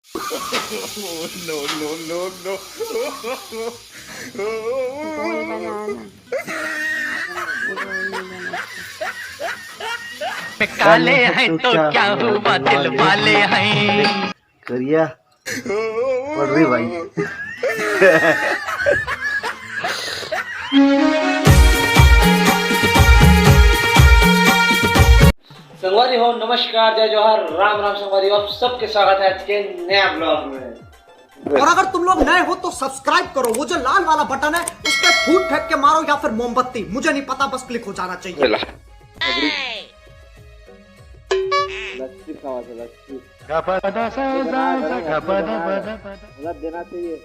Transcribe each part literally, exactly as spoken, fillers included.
No, no, no, no. गोल बनाना। गोल नहीं बनाना। काले हैं तो क्या हुआ, दिल वाले हैं। करिया पड़ रही भाई। संगवारी हो, नमस्कार, जय जोहार, राम राम संगवारी हो, आप सबके स्वागत है आज के नया ब्लॉग में। और अगर तुम लोग नए हो तो सब्सक्राइब करो, वो जो लाल वाला बटन है उस पर फूट फेंक के मारो या फिर मोमबत्ती, मुझे नहीं पता, बस क्लिक हो जाना चाहिए। लस्सी खावा से लस्सी। गलत देना चाहिए।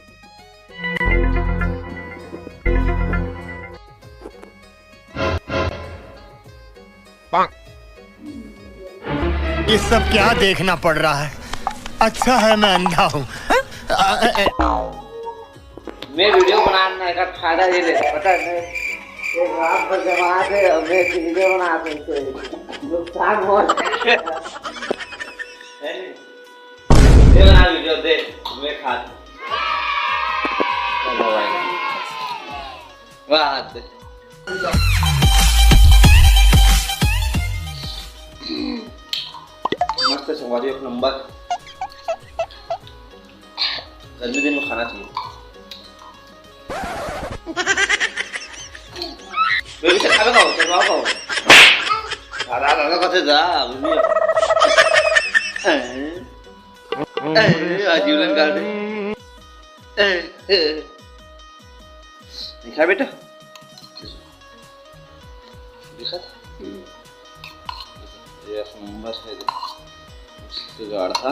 ये सब क्या देखना पड़ रहा है? अच्छा है मैं अंधा हूँ। मैं वीडियो बनाना का फायदा ये ले, पता है, मैं एक रात भर जमा थे और मैं वीडियो बनाते थे, नुकसान बहुत है। ये बना वीडियो दे, मैं खा। वाह। मस्त संगवारी, एक नंबर। गर्मी दिन में खाना चाहिए। बेबी से खावे खाओ, चलवाओ खाओ। दादा, दादा, कथे जा, बेबी। ए, ए, आजीवन काट। ए, ए। दिखा बेटा। दिखा था? एक नंबर है, देख। मस्त गाढ़ा।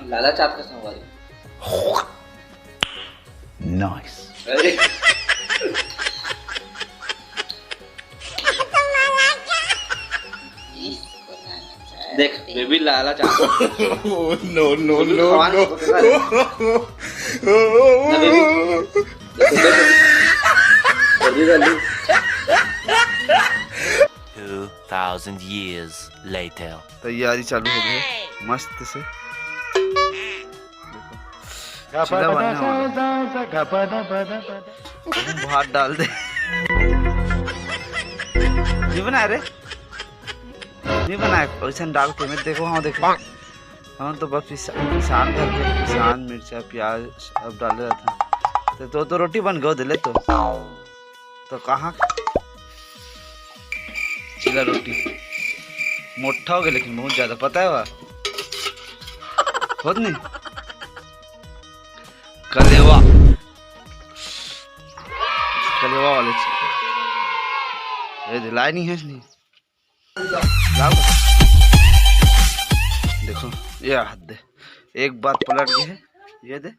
लाला चाप का संगवारी। Nice। अरे। देख, बेबी लाला चाप। Oh, no, no, no, no। ना बेबी। जल्दी, जल्दी। Two thousand years later। तैयारी चालू हो गई है, मस्त से। देखो, चीला बनने वाला है। भात डाल दे। नहीं बनाया रे, नहीं बनाया। वैसे डाल के मैं देखो, हाँ देखो, हम तो बस पिसा-, पिसान करके, पिसान, मिर्चा, प्याज सब डाले रहता। तो दो दो रोटी बन गयो दिले तो। तो कहाँ चीला रोटी मोटा हो गया, लेकिन बहुत ज्यादा, पता है वा? होत नहीं। कलेवा, कलेवा वाले चीला। ये दिलाए नहीं है इसने। लाओ। देखो, ये हाथ दे, एक बार पलट गए है, ये दे।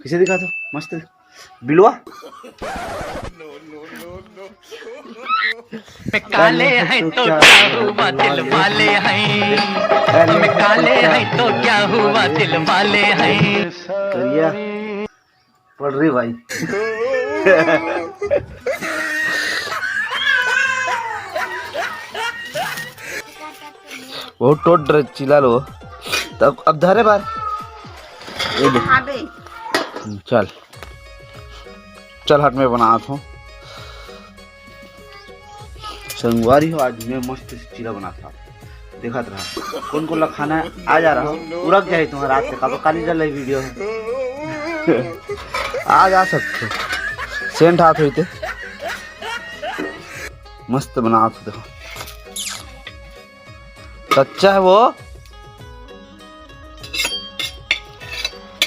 कैसे दिखा तो मस्त दिखा। बिलवा। काले हैं तो क्या हुआ, दिल वाले हैं। हम काले हैं तो क्या हुआ, दिल वाले हैं। करिया पड़ रही भाई। बहुत टोट रहे चिल्ला लो। तब अब धरे बार। ये दे। हाँ बे। हम्म, चल। चल हट, मैं बनात हूँ। संगवारी हो, आज मैं मस्त से चीला बनात हूँ। देखत रहा, कौन कौन ला खाना है, आ जा रहा हो, उड़क जाए तुम्हारा हाथ से, काबो काली जल वीडियो है। आ जा सकते हो। सेंट हाथ होते। मस्त बनात हूँ, देखो। कच्चा है वो।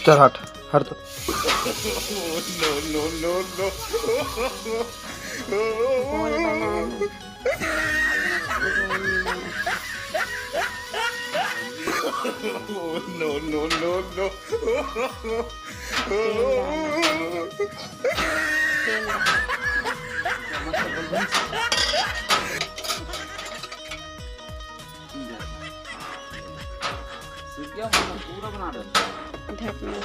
चल हट, हट तो। No, no, no, no। गोल बनाना। गोल नहीं बनाना। No, no, no, no। तेल डालना। तेल डालना। सीख गया, मतलब, पूरा बना दे। ढकना।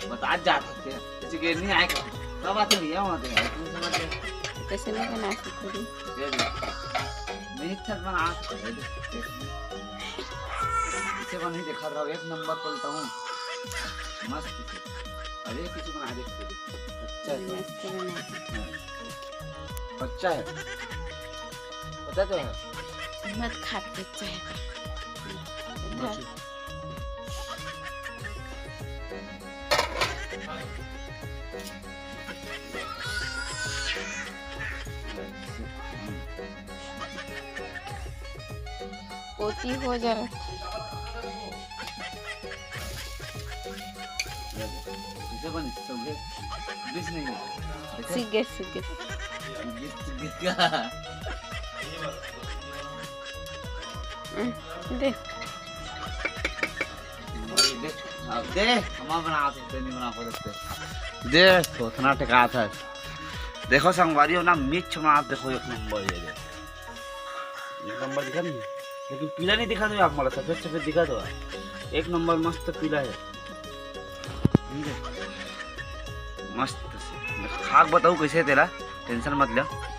बता जा सकते हैं, किसी के नहीं आएगा। क्या बात है भैया, वहाँ पे यार, तुम समझ गए। कैसे नहीं बना सकते? ये दे। मैं एक साथ बना सकते हैं, दे। इसे बन ही दिखा रहा हूँ, एक नंबर तोलता हूँ। मस्त से। अरे किसी बना दे। अच्छा है। मस्त बना। हाँ। अच्छा है। पता तो है। मत खाते चाहे। मत। ओती हो जरा। इसे बन, इसे बन। बीस नहीं है। देखा? सीख गए, सीख गए। बीस, बीस का। हम्म, दे। दे, अब दे, हम बना सकते, नहीं बना सकते। दे, तो उतना टिका था। देखो संगवारी हो ना, मिर्च बना, देखो एक नंबर, ये दे। एक नंबर दिखा नहीं, लेकिन पीला नहीं दिखा दो आप, मोला सफेद सफेद दिखा दो। एक नंबर मस्त पीला है। ठीक है? मस्त से। मैं खा के बताऊँ कैसे तेला, tension मत ले।